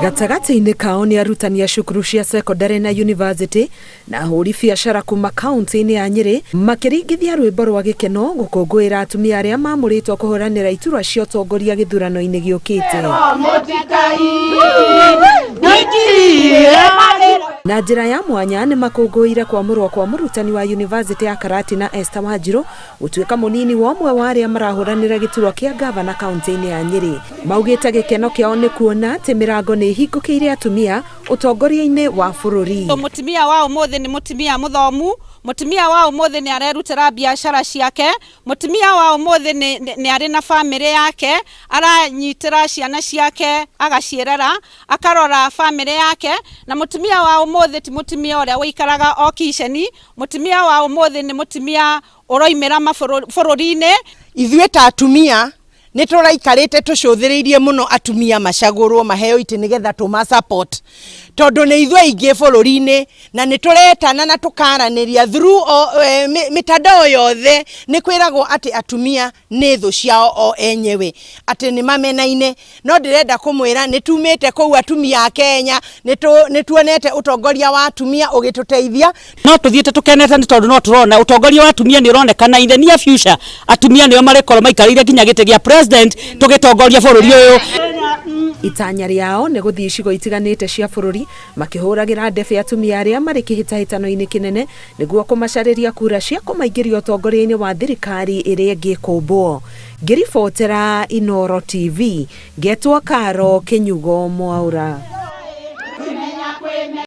Gatagatĩ-inĩ kao nĩ arutani a cukuru cia cekondarĩ na yunivasĩtĩ na ahũri biacara kuma kaunti-inĩ ya Nyĩrĩ makĩringithia rwĩmbo rwa gĩkeno gũkũngũĩra atumia arĩa mamũrĩtwo kũhũranĩra iturwa cia ũtongoria gĩthurano-inĩ gĩũkĩte. Na njĩra ya mwanya nĩ makũngũĩire kwamũrwo kwa mũrutani wa yunivasĩtĩ ya Karatina Esther Wanjiru gũtuĩka mũnini wa ũmwe wa arĩa marahũranĩra gĩturwa kĩa ngavana kaunti-inĩ ya Nyĩrĩ. Maugĩte gĩkeno kĩao nĩ kuona atĩ mĩrango nĩ ĩhingũkĩire atumia ũtongoria-inĩ wa bũrũri. Mũtumia wa ũmũthĩ nĩ mũtumia mũthomu, mũtumia wa ũmũthĩ nĩ arerutĩra biacara ciake, mũtumia wa ũmũthĩ nĩ arĩ na bamĩrĩ yake, aranyitĩra ciana ciake agaciĩrera, akarora bamĩrĩ yake, na mũtumia wa ũmũthĩ ti mũtumia ũrĩa ũikaraga o kiceni, mũtumia wa ũmũthĩ nĩ mũtumia ũroimĩra bũrũri-inĩ. Ithuĩ ta atumia nĩ tũraikarĩte tũcũthĩrĩirie mũno atumia macagũrwo maheo itĩ nĩgetha tũma support, tondũ nĩ ithuĩ aingĩ bũrũri-inĩ, na nĩ tũretana na tũkaranĩria through mitandao yothe. Nĩ kwĩragwo atĩ atumia nĩ thũ ciao o enyewe, atĩ nĩ mamenaine, no ndĩrenda kũmwĩra nĩ tumĩte kũu. Atumia a Kenya nĩ tuonete ũtongoria wa atumia ũgĩtũteithia. No tuthiĩte tũkenete nĩ tondũ no tũrona ũtongoria wa atumia nĩ ũronekana. In the near future, atumia nĩo marĩkorwo maikarĩire nginya gĩtĩ gĩa president tũgĩtongoria bũrũri ũyũ. Itanya rĩao nĩ gũthiĩ icigo itiganĩte cia bũrũri makĩhũragĩra ndebe atumia arĩa marĩ kĩhĩtahĩtano-inĩ kĩnene nĩguo kũmacarĩria kura cia kũmaingĩria ũtongoria-inĩ wa thirikari ĩrĩa ĩngĩkũmbwo. Ngĩribotera Inooro TV, ngetwo Karo Kĩnyugo Mwaura.